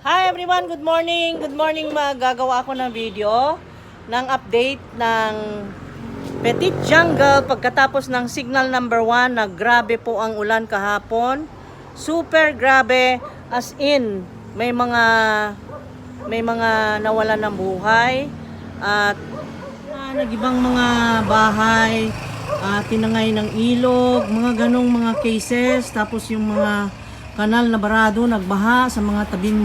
Hi everyone, good morning. Good morning. Magagawa ako ng video ng update ng Petit Jungle pagkatapos ng signal number 1 na grabe po ang ulan kahapon. Super grabe, as in may mga nawalan ng buhay at nagibang mga bahay, tinangay ng ilog, mga ganong mga cases. Tapos yung mga kanal na barado nagbaha sa mga tabing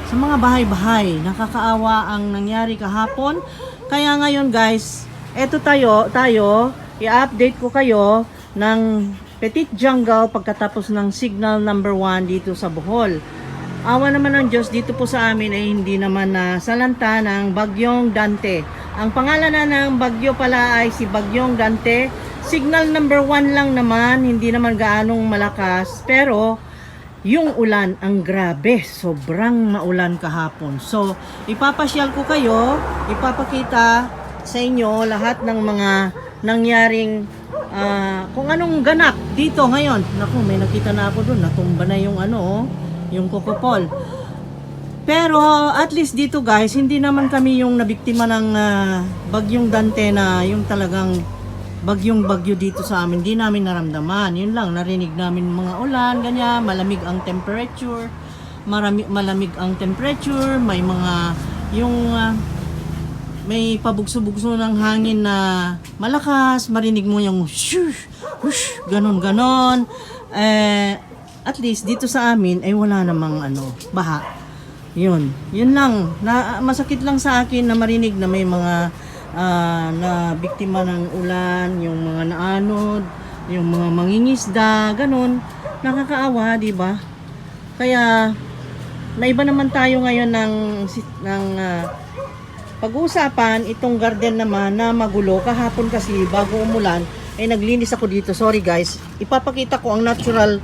sa mga bahay-bahay. Nakakaawa ang nangyari kahapon. Kaya ngayon guys, eto tayo i-update ko kayo ng Petit Jungle pagkatapos ng signal number 1 dito sa Bohol. Awa naman ng Diyos, dito po sa amin ay hindi naman na salanta ng Bagyong Dante. Ang pangalan na ng bagyo pala ay si Bagyong Dante. Signal number 1 lang naman, hindi naman gaanong malakas, pero yung ulan ang grabe, sobrang maulan kahapon. So, ipapasyal ko kayo, ipapakita sa inyo lahat ng mga nangyaring kung anong ganap dito ngayon. Naku, may nakita na ako doon, natumba na yung yung kokopol. Pero at least dito guys, hindi naman kami yung nabiktima ng Bagyong Dante na yung talagang bagyo dito sa amin. Hindi namin naramdaman. Yun lang, narinig namin mga ulan, ganyan, malamig ang temperature. Malamig ang temperature, may mga may pabugso-bugso ng hangin na malakas, marinig mo yung shush, whoosh, ganon. At least dito sa amin ay wala namang baha. Yun lang. Masakit lang sa akin na marinig na may mga na biktima ng ulan, yung mga naanod, yung mga mangingisda, ganun. Nakakaawa, di ba? Kaya naiba naman tayo ngayon ng pag-uusapan itong garden naman na magulo. Kahapon kasi bago umulan ay naglinis ako dito. Sorry guys. Ipapakita ko ang natural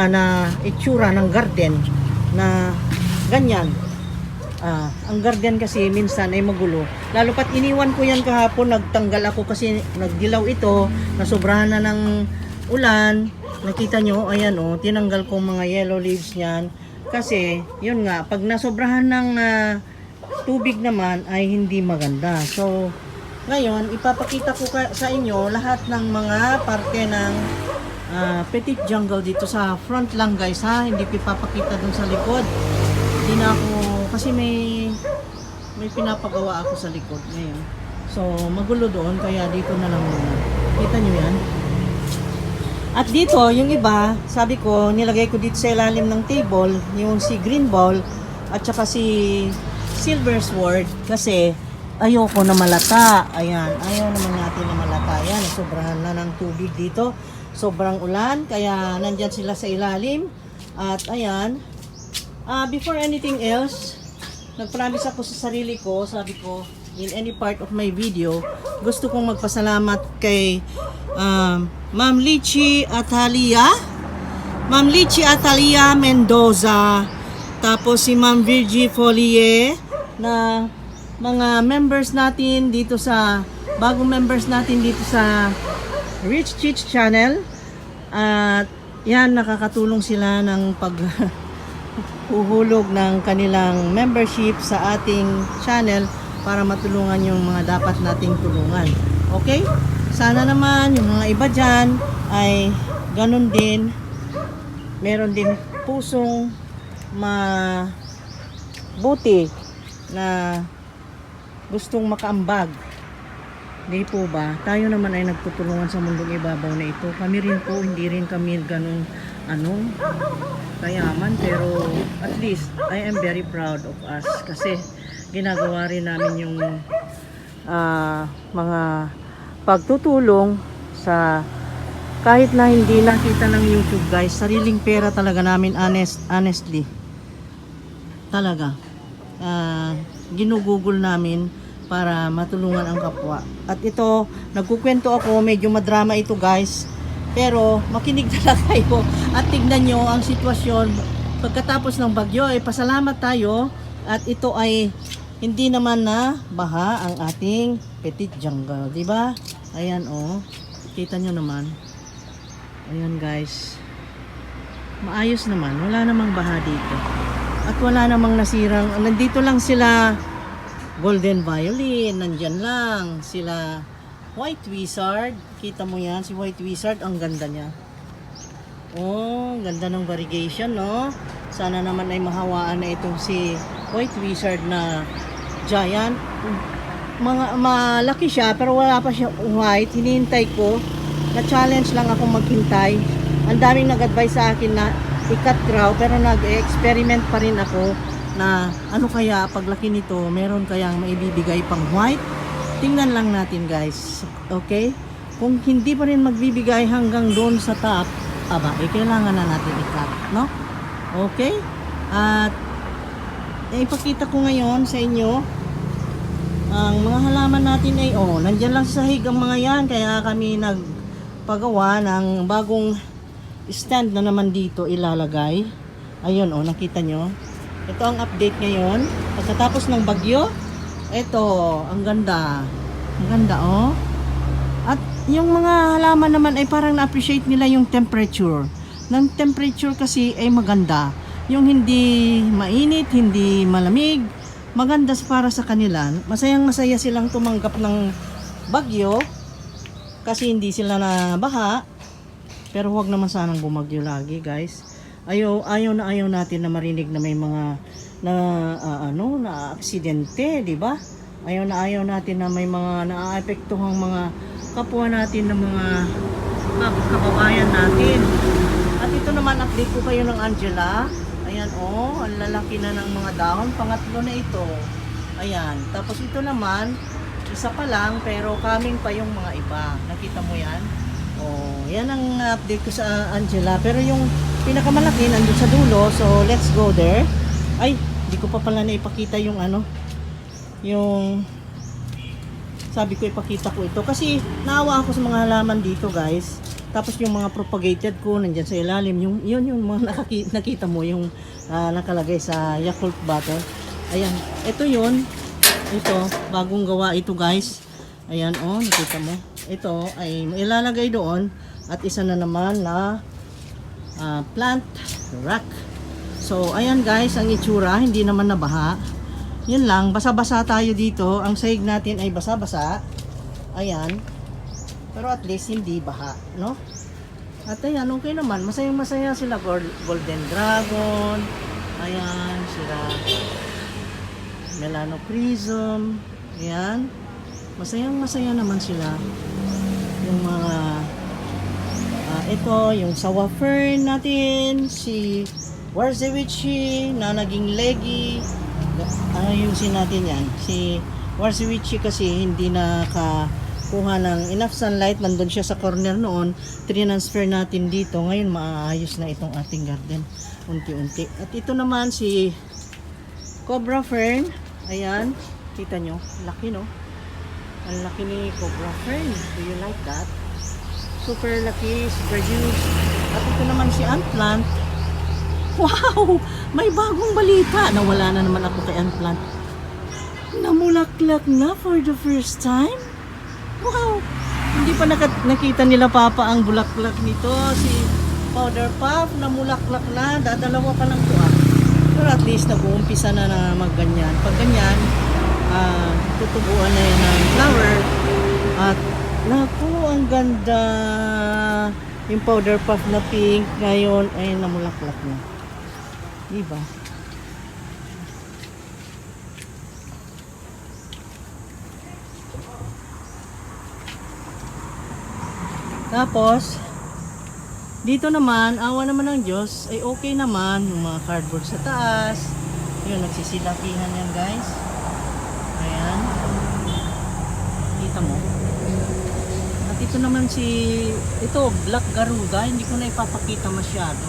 na itsura ng garden na ganyan. Ang garden kasi minsan ay magulo. Lalo pat iniwan ko yan kahapon, nagtanggal ako kasi nagdilaw ito, nasobrahan na ng ulan. Nakita nyo, ayan tinanggal ko mga yellow leaves niyan. Kasi, yun nga, pag nasobrahan ng tubig naman ay hindi maganda. So, ngayon, ipapakita ko sa inyo lahat ng mga parte ng Petit Jungle dito sa front lang guys ha. Hindi ipapakita dun sa likod. Hindi na ako, kasi may pinapagawa ako sa likod ngayon. So, magulo doon, kaya dito na lang muna. Kita nyo yan? At dito, yung iba, sabi ko, nilagay ko dito sa ilalim ng table, yung si green ball, at saka si silver sword, kasi ayoko na malata. Ayan, ayaw naman natin na malata. Ayan, sobrahan na ng tubig dito. Sobrang ulan, kaya nandyan sila sa ilalim. At ayan, before anything else, nag-promise ako sa sarili ko, sabi ko, in any part of my video, gusto kong magpasalamat kay Ma'am Lichi Atalia Mendoza, tapos si Ma'am Virgie Folie, na mga members natin dito sa, bagong members natin dito sa Rich Chich Channel. At yan, nakakatulong sila ng uhulog ng kanilang membership sa ating channel para matulungan yung mga dapat nating tulungan. Okay? Sana naman yung mga iba dyan ay ganun din. Meron din pusong mabuti na gustong makaambag. Hindi po ba? Tayo naman ay nagtutulungan sa mundong ibabaw na ito. Kami rin po, hindi rin kami ganun kayaman, pero at least I am very proud of us kasi ginagawa rin namin yung mga pagtutulong sa kahit na hindi nakita ng YouTube guys, sariling pera talaga namin, honestly talaga ginugugol namin para matulungan ang kapwa. At ito, nagkukwento ako, medyo madrama ito guys, pero makinig na lang kayo at tignan nyo ang sitwasyon. Pagkatapos ng bagyo ay pasalamat tayo at ito ay hindi naman na baha ang ating Petit Jungle, di ba? Ayan kita nyo naman. Ayan guys, maayos naman, wala namang baha dito. At wala namang nasirang. Nandito lang sila Golden Violin, nandyan lang. Sila White Wizard. Kita mo yan, si White Wizard, ang ganda niya. Oh, ganda ng variegation, no? Sana naman ay mahawaan na itong si White Wizard na giant. Malaki siya, pero wala pa siya white. Hinihintay ko. Na-challenge lang ako maghintay. Ang daming nag-advise sa akin na i-cut raw, pero nag-experiment pa rin ako na ano kaya paglaki nito, meron kayang maibibigay pang white. Tingnan lang natin, guys. Okay? Kung hindi pa rin magbibigay hanggang doon sa top, kailangan na natin i-cut, no? Okay? At ipakita ko ngayon sa inyo ang mga halaman natin ay nandyan lang sa sahig ang mga yan, kaya kami nagpagawa ng bagong stand na naman dito ilalagay. Ayun, nakita nyo. Ito ang update ngayon. Pagkatapos ng bagyo, ito, ang ganda. Ang ganda, At yung mga halaman naman ay parang na-appreciate nila yung temperature. Ng temperature kasi ay maganda. Yung hindi mainit, hindi malamig, maganda para sa kanila. Masayang masaya silang tumanggap ng bagyo kasi hindi sila nabaha. Pero huwag naman sanang bumagyo lagi, guys. Ayaw natin na marinig na may mga na aksidente, di ba? Ayaw natin na may mga naaapektuhang mga kapwa natin ng mga kababayan natin. At ito naman, update ko kayo ng Angela. Ayan, ang lalaki na ng mga dahon. Pangatlo na ito. Ayan. Tapos ito naman, isa pa lang, pero coming pa yung mga iba. Nakita mo yan? Yan ang update ko sa Angela. Pero yung pinakamalaki nandun sa dulo. So, let's go there. Ay, hindi ko pa pala naipakita yung yung sabi ko ipakita ko ito. Kasi naawa ako sa mga halaman dito, guys. Tapos yung mga propagated ko nandyan sa ilalim. Yun yung mga nakita mo. Yung nakalagay sa Yakult bottle. Ayan. Ito yun. Ito. Bagong gawa ito, guys. Ayan, nakita mo. Ito ay ilalagay doon at isa na naman na plant rack. So, ayan guys, ang itsura, hindi naman nabaha. Yun lang, basa-basa tayo dito. Ang sahig natin ay basa-basa. Ayan. Pero at least hindi baha, no? At ayan, okay naman. Masayang-masaya sila. Golden Dragon. Ayan, sila Melanoprism. Ayan. Masayang-masaya naman sila. Yung mga ito, yung Sawa Fern natin, si Warzewichi na naging leggy. Ayusin natin yan. Si Warzewichi kasi hindi nakakuha ng enough sunlight. Nandun siya sa corner noon. Transfer natin dito. Ngayon maayos na itong ating garden. Unti-unti. At ito naman si Cobra Fern. Ayan. Kita nyo. Laki, no? Ang laki ni Cobra Fern. Do you like that? Super laki, super huge. At ito naman si ant plant. Wow! May bagong balita. Nawala na naman ako kay ant plant. Namulaklak na for the first time. Wow! Hindi pa nakita nila Papa ang bulaklak nito. Si Powder Puff, namulaklak na. Dadalawa pa lang po. Pero at least nag-uumpisa na magganyan. Pag ganyan, tutubuan na yan ng flower. At naku, ang ganda. Yung Powder Puff na pink ngayon ay namulaklak na. Diba? Tapos dito naman, awa naman ng Diyos, ay okay naman yung mga cardboard sa taas. Yun, nagsisilakihan yan, guys. Ayan. Kita mo. At ito naman ito, Black Garuda. Hindi ko na ipapakita masyado.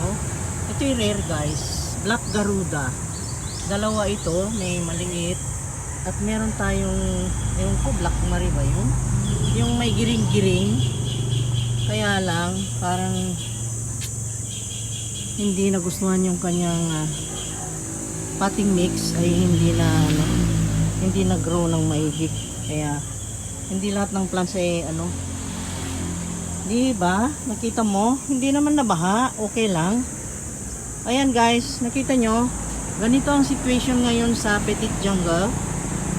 Ito yung rare, guys. Black Garuda. Dalawa ito, may maliit. At meron tayong, yung ko, Black Marie ba yun? Yung may giring-giring. Kaya lang, parang hindi nagustuhan yung kanyang potting mix ay hindi na grow ng maigit. Kaya hindi lahat ng plants ay di ba? Nakita mo, hindi naman nabaha, okay lang. Ayan guys, nakita nyo, ganito ang situation ngayon sa Petit Jungle.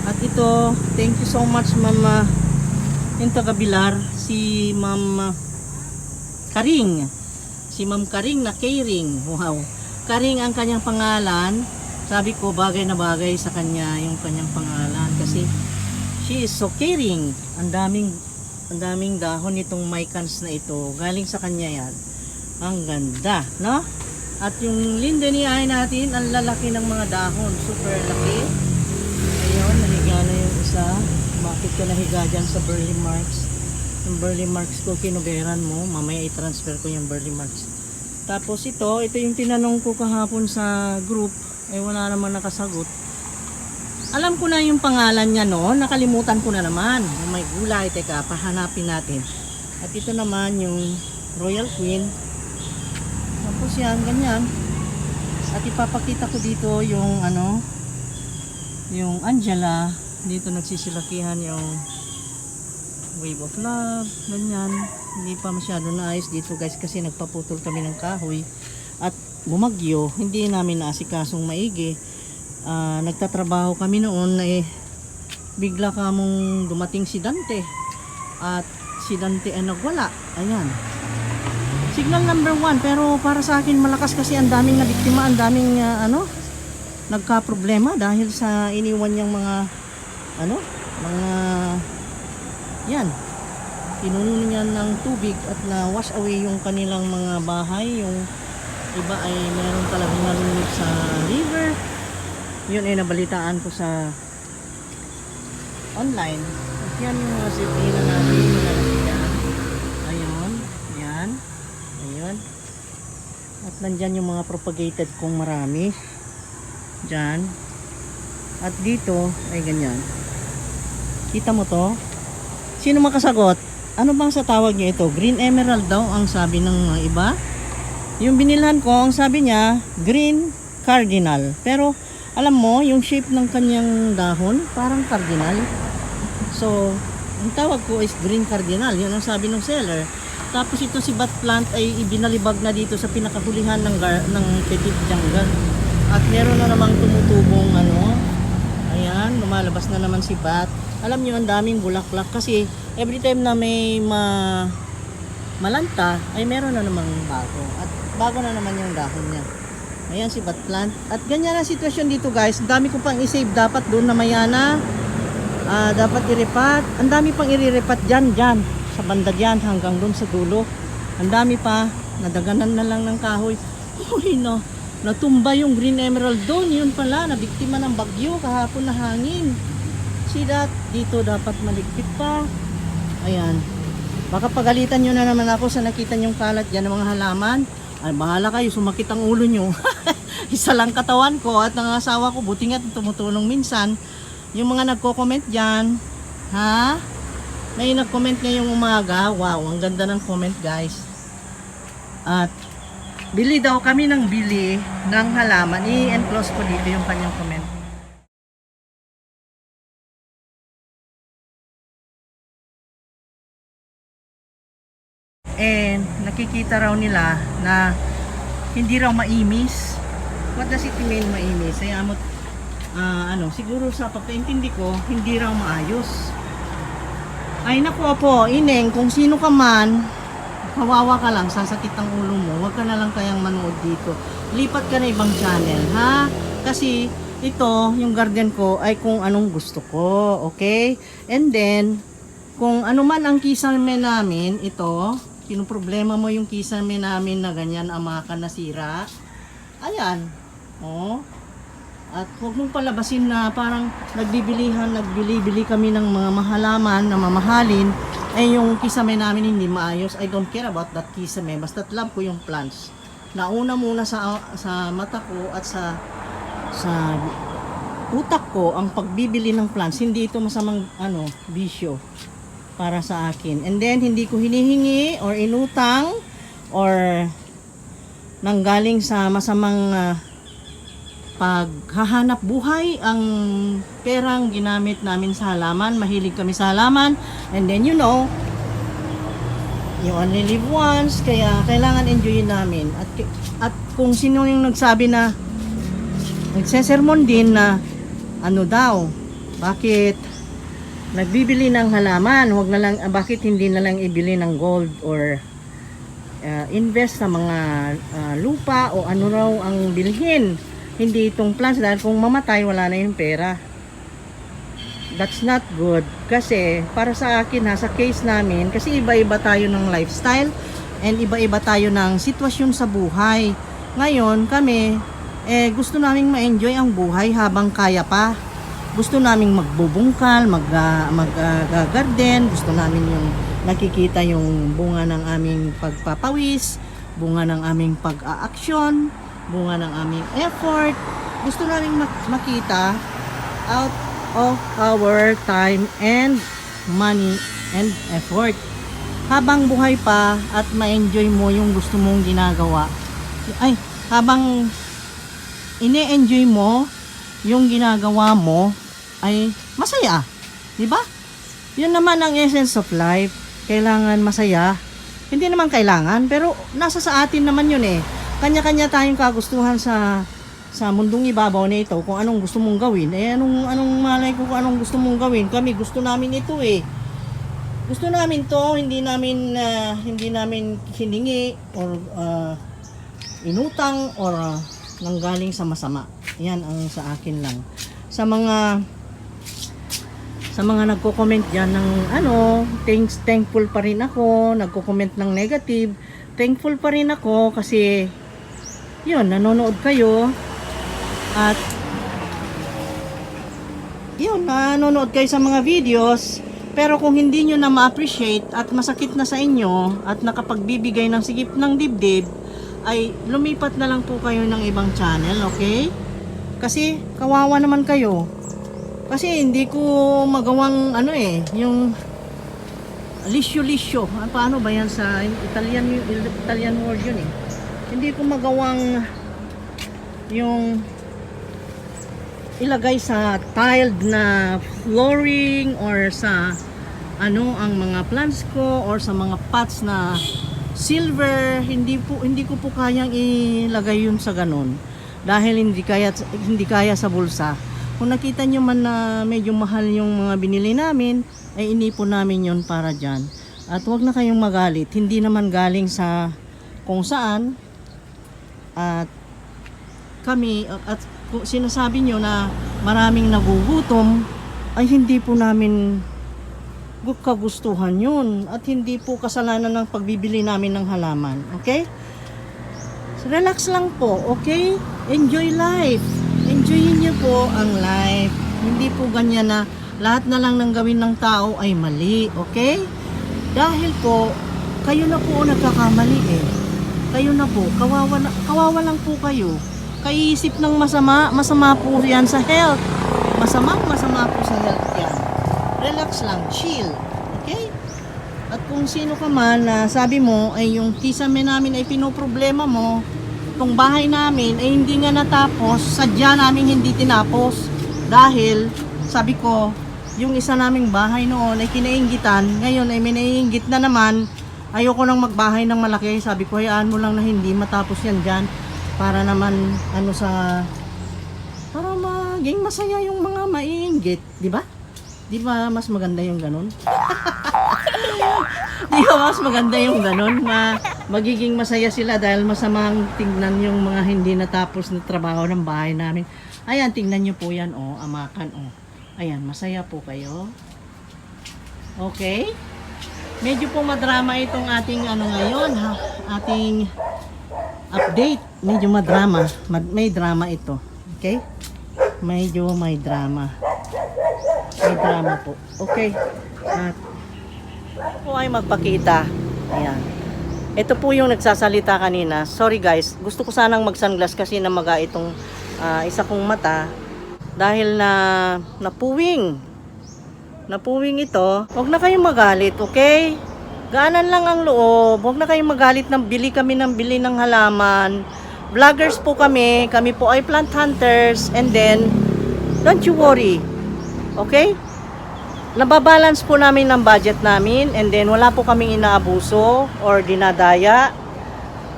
At ito, thank you so much Mama Inta Kabilar, si Ma'am Karing. Si Ma'am Karing na Karing. Wow. Karing ang kanyang pangalan. Sabi ko bagay na bagay sa kanya yung kanyang pangalan kasi she is so caring. Ang daming dahon nitong mycans na ito. Galing sa kanya yan. Ang ganda, no? At yung lindeniae natin, ang lalaki ng mga dahon. Super laki. Ayun, nahiga na yung isa. Bakit ka nahiga dyan sa burley marks? Yung burley marks ko, kinuberan mo. Mamaya i-transfer ko yung burley marks. Tapos ito yung tinanong ko kahapon sa group. Wala naman nakasagot. Alam ko na yung pangalan niya noon. Nakalimutan ko na naman. May gulay. Teka, pahanapin natin. At ito naman yung Royal Queen. Tapos yan, ganyan. At ipapakita ko dito yung yung Angela. Dito nagsisilakihan yung Wave of Love. Ganyan. Hindi pa masyado naayos dito guys kasi nagpaputol kami ng kahoy. At bumagyo. Hindi namin naasikasong maigi. Nagtatrabaho kami noon na bigla kamong dumating si Dante. At si Dante ay nagwala. Ayan. Signal number 1 pero para sa akin malakas kasi ang daming nabiktima, ang daming nagka-problema dahil sa iniwan niyang mga yan, pinuno niya ng tubig at na wash away yung kanilang mga bahay. Yung iba ay meron talagang nalunod sa river. Yun ay nabalitaan ko sa online. At yan yung mga sipina natin nilalagyan. Ayun, yan. Ayun. At nandyan yung mga propagated kong marami. Dyan. At dito ay ganyan. Kita mo to? Sino makasagot? Ano bang sa tawag niyo ito? Green emerald daw ang sabi ng mga iba. Yung binilhan ko, ang sabi niya, green cardinal. Pero alam mo, yung shape ng kanyang dahon, parang cardinal. So, ang tawag ko is green cardinal. Yun ang sabi ng seller. Tapos ito si bat plant ay ibinalibag na dito sa pinakahulihan ng Petit Jungle. At meron na namang tumutubong ayan, lumalabas na naman si bat. Alam niyo ang daming bulaklak kasi every time na may malanta ay meron na namang bago. At bago na naman yung dahon niya. Ayan si bat plant. At ganyan ang sitwasyon dito guys. Ang dami ko pang i-save dapat doon na mayana. Dapat i-repat. Ang dami pang i-repat dyan. Sa banda dyan hanggang doon sa dulo. Ang dami pa. Nadaganan na lang ng kahoy. Uy no. Natumba yung green emerald doon. Yun pala. Nabiktima ng bagyo kahapon na hangin. See that? Dito dapat maligpit pa. Ayan. Baka pagalitan nyo na naman ako sa nakita nyong kalat dyan ng mga halaman. Ay, bahala kayo, sumakit ang ulo nyo. Isa lang katawan ko at ang asawa ko, buti nga tumutulong minsan. Yung mga nagko-comment dyan, ha? May nag-comment ngayong umaga. Wow, ang ganda ng comment guys. At, bili daw kami ng bili ng halaman. I-enclose ko dito yung kanyang comment. And nakikita raw nila na hindi raw maimis. What does it mean maimis? Ay amot siguro sa pagkaintindi ko, hindi raw maayos. Ay naku po, ineng, kung sino ka man, kawawa ka lang, sasakit ang ulo mo, wag ka na lang kayang manood dito. Lipat ka na ibang channel, ha? Kasi ito, yung garden ko ay kung anong gusto ko, okay? And then, kung ano man ang kisame namin, ito, problema mo yung kisame namin na ganyan ang mga nasira. Ayan. Oh. At huwag mong palabasin na parang nagbili-bili kami ng mga mahalaman na mamahalin. Yung kisame namin hindi maayos. I don't care about that kisame. Basta't love ko yung plants. Nauna muna sa mata ko at sa utak ko ang pagbibili ng plants. Hindi ito masamang bisyo para sa akin. And then, hindi ko hinihingi or inutang or nanggaling sa masamang paghahanap buhay ang perang ginamit namin sa halaman. Mahilig kami sa halaman. And then, you only live once. Kaya, kailangan enjoyin namin. At kung sino yung nagsabi na nagsesermon din na ano daw, bakit nagbibili ng halaman, wag na lang, bakit hindi na lang ibili ng gold or invest sa mga lupa o ano raw ang bilhin, hindi itong plants, dahil kung mamatay wala na yung pera. That's not good. Kasi para sa akin ha, sa case namin, kasi iba-iba tayo ng lifestyle and iba-iba tayo ng sitwasyon sa buhay. Ngayon kami gusto naming ma-enjoy ang buhay habang kaya pa. Gusto naming magbubungkal, mag-garden, gusto namin yung nakikita yung bunga ng aming pagpapawis, bunga ng aming pag-aaksyon, bunga ng aming effort. Gusto naming makita out of our time and money and effort habang buhay pa, at ma-enjoy mo yung gusto mong ginagawa. Ay, habang ine-enjoy mo yung ginagawa mo ay masaya, di ba? Yun naman ang essence of life. Kailangan masaya. Hindi naman kailangan, pero nasa sa atin naman yun eh. Kanya-kanya tayong kagustuhan sa mundong ibabaw na ito, kung anong gusto mong gawin. Anong malay ko kung anong gusto mong gawin. Kami gusto namin ito eh. Gusto namin to, hindi namin hiningi or inutang or nanggaling sa masama. Yan ang sa akin lang. Sa mga nagko-comment diyan ng thankful pa rin ako, nagko-comment ng negative, thankful pa rin ako kasi yun, nanonood kayo. At yun, nanonood kayo sa mga videos, pero kung hindi nyo na ma-appreciate at masakit na sa inyo at nakapagbibigay ng sigip ng dibdib, ay lumipat na lang po kayo ng ibang channel, okay? Kasi kawawa naman kayo. Kasi hindi ko magawang yung lisyo-lisyo. Paano ba yan sa Italian word yun eh. Hindi ko magawang yung ilagay sa tiled na flooring or sa ang mga plants ko or sa mga pots na silver. Hindi ko po kayang ilagay yun sa ganun dahil hindi kaya sa bulsa. Kung nakita nyo man na medyo mahal yung mga binili namin, ay inipon namin yun para dyan. At huwag na kayong magalit, hindi naman galing sa kung saan. At kami, at kung sinasabi nyo na maraming nagugutom, ay hindi po namin kagustuhan yun, at hindi po kasalanan ng pagbibili namin ng halaman, okay? So, relax lang po, okay? Enjoy life. Enjoyin nyo po ang life. Hindi po ganyan na lahat na lang ng gawin ng tao ay mali, okay? Dahil po, kayo na po nagkakamali eh. Kayo na po, kawawa lang po kayo. Kaiisip ng masama po yan sa health. Masama po sa health yan. Relax lang, chill, okay? At kung sino ka man na sabi mo ay yung kisame namin ay pinoproblema mo, itong bahay namin ay hindi nga natapos, sadya namin hindi tinapos. Dahil, sabi ko, yung isa naming bahay noon ay kinainggitan, ngayon ay may naiinggit na naman, ayoko nang magbahay ng malaki. Sabi ko, hayaan mo lang na hindi matapos yan dyan. Para naman, para maging masaya yung mga maiinggit, di ba? Di ba mas maganda yung ganun? Di ba mas maganda yung ganun? Magiging masaya sila dahil masamang tingnan yung mga hindi natapos na trabaho ng bahay namin. Ayan, tingnan nyo po yan, amakan, Ayan, masaya po kayo. Okay? Medyo po madrama itong ating ngayon, ating update. Medyo madrama. May drama ito. Okay? Medyo may drama. May drama po. Okay. At po ay magpakita. Ayan. Ito po yung nagsasalita kanina. Sorry guys. Gusto ko sanang mag-sunglass kasi namaga itong isa kong mata. Dahil napuwing. Napuwing ito. Huwag na kayong magalit. Okay? Gaanan lang ang loob. Huwag na kayong magalit na bili ng halaman. Vloggers po kami. Kami po ay plant hunters. And then, don't you worry. Okay? Nababalance po namin ng budget namin. And then, wala po kaming inaabuso or dinadaya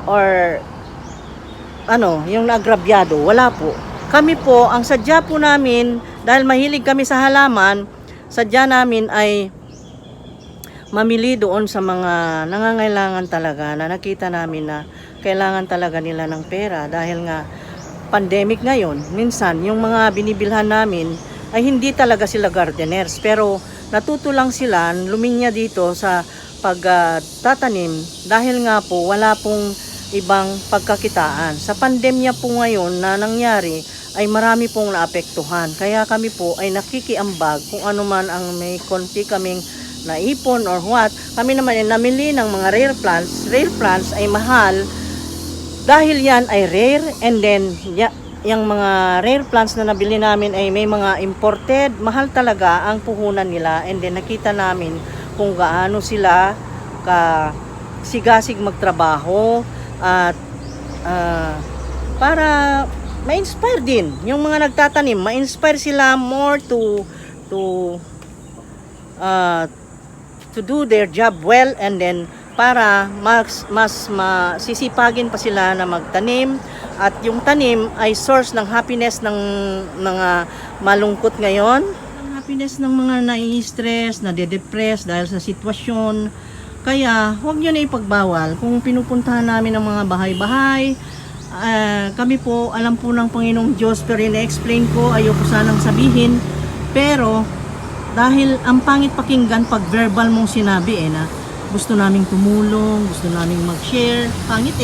or yung naagrabyado. Wala po. kami po, ang sadya po namin, dahil mahilig kami sa halaman, sadya namin ay mamili doon sa mga nangangailangan talaga, na nakita namin na kailangan talaga nila ng pera dahil nga pandemic ngayon. Minsan yung mga binibilhan namin ay hindi talaga sila gardeners, pero natuto lang sila luminya dito sa pagtatanim dahil nga po wala pong ibang pagkakitaan. Sa pandemya po ngayon na nangyari ay marami pong naapektuhan, kaya kami po ay nakikiambag kung ano man ang may konti kaming naipon or what. Kami naman ay namili ng mga rare plants. Rare plants ay mahal dahil yan ay rare, and then yung mga rare plants na nabili namin ay may mga imported. Mahal talaga ang puhunan nila, and then nakita namin kung gaano sila ka sigasig magtrabaho at para ma-inspire din yung mga nagtatanim, ma-inspire sila more to do their job well, and then para mas masisipagin pa sila na magtanim, at yung tanim ay source ng happiness ng mga malungkot ngayon, ng happiness ng mga nai-stress, nade-depress dahil sa sitwasyon. Kaya huwag nyo na ipagbawal kung pinupuntahan namin ng mga bahay-bahay. Kami po, alam po ng Panginoong Diyos, pero ina-explain ko, ayoko sanang sabihin, pero dahil ang pangit pakinggan pag verbal mong sinabi na gusto naming tumulong, gusto naming mag-share, pangit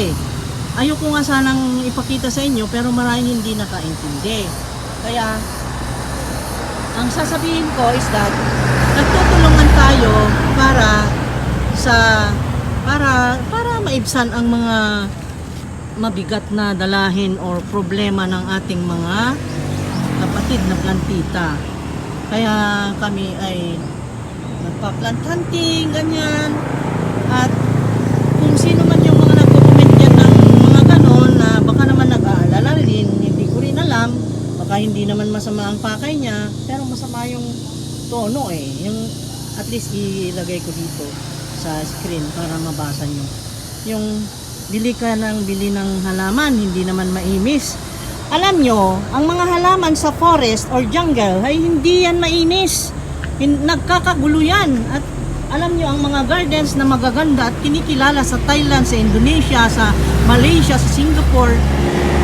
ayoko nga sanang ipakita sa inyo, pero maraming hindi nakaintindi. Kaya ang sasabihin ko is that nagtutulungan tayo para maibsan ang mga mabigat na dalahin or problema ng ating mga kapatid na plantita. Kaya kami ay nagpa-plant hunting, ganyan. At kung sino man yung mga nagko-comment yan ng mga ganon na baka naman nag-aalala rin, hindi ko rin alam, baka hindi naman masama ang pakay niya, pero masama yung tono yung at least ilagay ko dito sa screen para mabasa nyo. Yung bili ng halaman, hindi naman maimis. Alam nyo, ang mga halaman sa forest or jungle ay hindi yan mainis. Nagkakagulo yan. At alam nyo, ang mga gardens na magaganda at kinikilala sa Thailand, sa Indonesia, sa Malaysia, sa Singapore,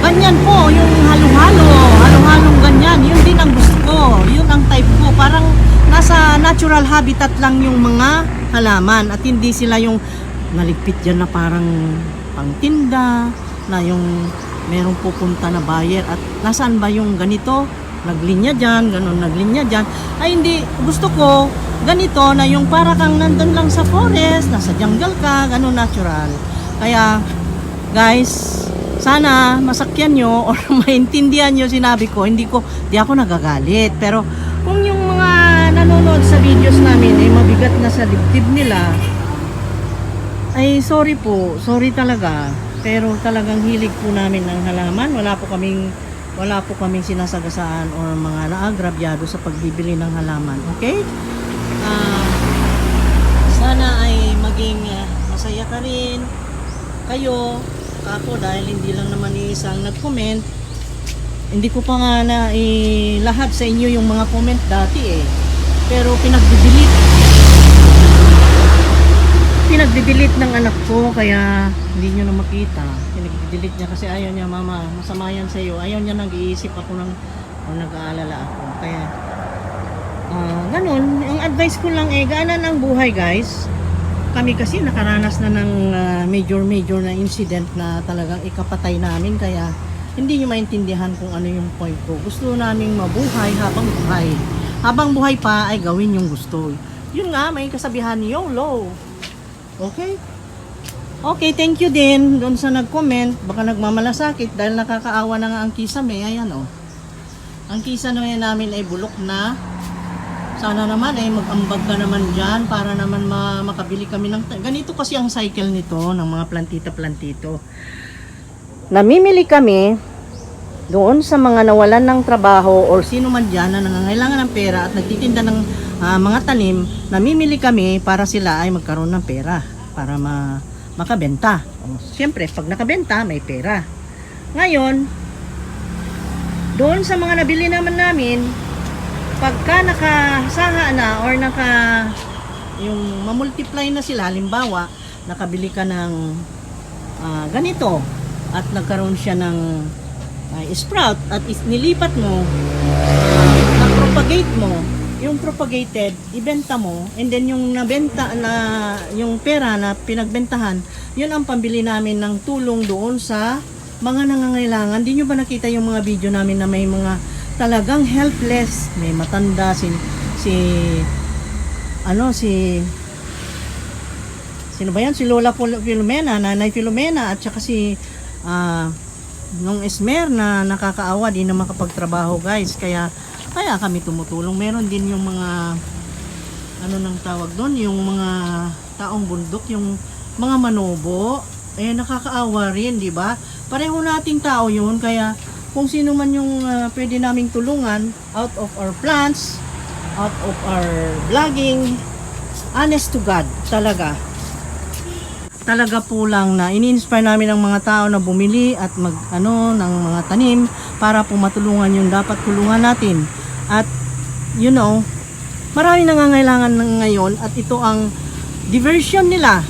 ganyan po, yung halo-halong ganyan. Yun din ang gusto ko. Yun ang type ko. Parang nasa natural habitat lang yung mga halaman at hindi sila yung naligpit dyan na parang pangtinda, na yung merong pupunta na buyer at nasaan ba yung ganito, naglinya dyan, ganon, naglinya dyan. Ay hindi, gusto ko ganito na yung para kang nandun lang sa forest, nasa jungle ka, ganon, natural. Kaya guys, sana masakyan nyo or maintindihan nyo sinabi ko. Di ako nagagalit, pero kung yung mga nanonood sa videos namin ay mabigat na sa dibdib nila, ay sorry talaga. Pero talagang hilig po namin ng halaman. Wala po kaming sinasagasaan o mga naagrabyado sa pagbibili ng halaman. Okay? Sana ay maging masaya ka rin kayo, ako, dahil hindi lang naman isang nag-comment. Hindi ko pa nga na lahat sa inyo yung mga comment dati pero pinagdi-delete ng anak ko, kaya hindi nyo na makita. Pinagdi-delete niya kasi ayaw niya, mama, masama yan sa iyo. Ayaw niya, nag-iisip ako nag-aalala ako. Kaya ganun, ang advice ko lang gaanan ang buhay, guys. Kami kasi nakaranas na ng major na incident na talagang ikapatay namin, kaya hindi nyo maintindihan kung ano yung point ko. Gusto naming mabuhay habang buhay. Habang buhay pa ay gawin yung gusto. Yun nga, may kasabihan, YOLO. Okay? Okay, thank you din doon sa nag-comment. Baka nagmamalasakit dahil nakakaawa na nga ang kisame. Ayan ang kisame namin ay bulok na. Sana naman mag-ambag ka naman dyan para naman makabili kami ng... Ganito kasi ang cycle nito ng mga plantita-plantito. Namimili kami doon sa mga nawalan ng trabaho or sino man dyan na nangangailangan ng pera at nagtitinda ng mga tanim. Namimili kami para sila ay magkaroon ng pera para makabenta. Siyempre, pag nakabenta, may pera. Ngayon, Doon sa mga nabili naman namin, pagka nakasaha na or yung mamultiply na sila, halimbawa, nakabili ka ng ganito at nagkaroon siya ng sprout at nilipat mo, na-propagate mo, yung propagated, ibenta mo, and then yung nabenta na, yung pera na pinagbentahan, yun ang pambili namin ng tulong doon sa mga nangangailangan. Di nyo ba nakita yung mga video namin na may mga talagang helpless, may matanda, sino ba yan? Si Lola Filomena, Nanay Filomena, at saka si nung Esmer na nakakaawa, di na makapagtrabaho guys, kaya kami tumutulong. Meron din yung mga nang tawag doon, yung mga taong bundok, yung mga manobo, nakakaawa rin, di ba? Pareho nating tao yun, kaya kung sino man yung pwede naming tulungan out of our plans, out of our vlogging, honest to God, talaga po lang na ini-inspire namin ang mga tao na bumili at ng mga tanim para po matulungan yung dapat tulungan natin. At marami nangangailangan ngayon at ito ang diversion nila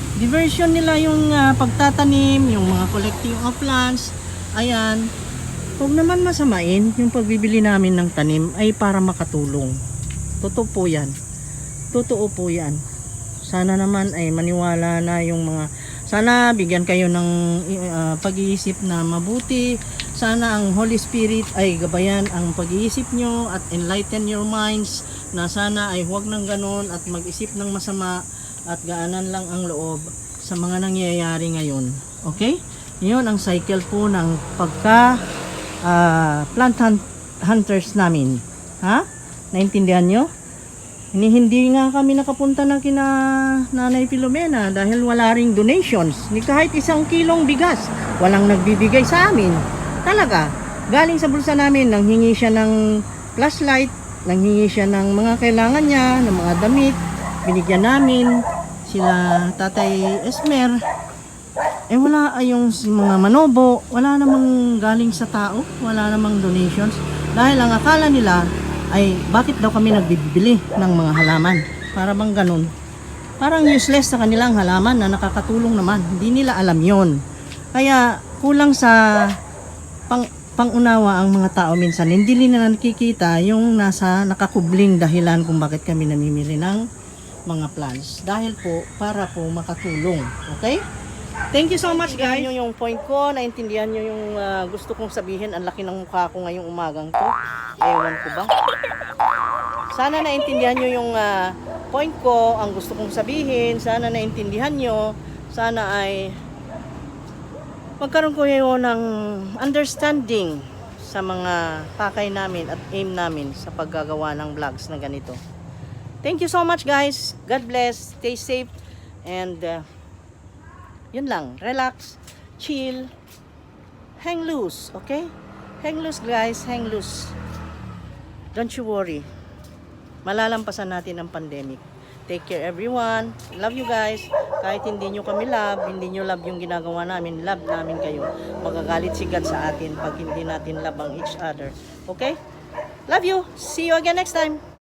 yung pagtatanim, yung mga collecting of plants. Ayan, huwag naman masamain yung pagbibili namin ng tanim ay para makatulong. Totoo po yan. Sana naman ay maniwala na yung mga, sana bigyan kayo ng pag-iisip na mabuti. Sana ang Holy Spirit ay gabayan ang pag-iisip nyo at enlighten your minds na sana ay huwag nang ganon at mag-isip ng masama at gaanan lang ang loob sa mga nangyayari ngayon. Okay? Yun ang cycle po ng pagka plant hunters namin. Ha? Naintindihan nyo? Hindi nga kami nakapunta na kina Nanay Filomena dahil wala ring donations. Ni kahit 1 kilong bigas, walang nagbibigay sa amin. Talaga, galing sa bulsa namin, nanghingi siya ng flashlight, nanghingi siya ng mga kailangan niya, ng mga damit, binigyan namin sila Tatay Esmer. Wala yung mga manobo, wala namang galing sa tao, wala namang donations. Dahil ang akala nila ay bakit daw kami nagbibili ng mga halaman, para bang ganun, parang useless sa kanilang halaman na nakakatulong naman. Hindi nila alam yon. Kaya kulang sa pangunawa ang mga tao minsan. Hindi nila nakikita yung nasa nakakubling dahilan kung bakit kami namimili ng mga plants, dahil po para po makatulong. Okay? Thank you so much guys. Yung point ko, naintindihan nyo yung gusto kong sabihin. Ang laki ng mukha ko ngayong umagang to. Ewan ko ba? Sana naintindihan nyo yung point ko, ang gusto kong sabihin. Sana naintindihan nyo. Sana ay magkaroon ko ng understanding sa mga pakay namin at aim namin sa paggagawa ng vlogs na ganito. Thank you so much guys. God bless. Stay safe. And yun lang, relax, chill, hang loose, okay? Hang loose guys, hang loose. Don't you worry. Malalampasan natin ang pandemic. Take care everyone. Love you guys. Kahit hindi nyo kami love, hindi nyo love yung ginagawa namin, love namin kayo. Magagalit si God sa atin pag hindi natin love ang each other. Okay? Love you. See you again next time.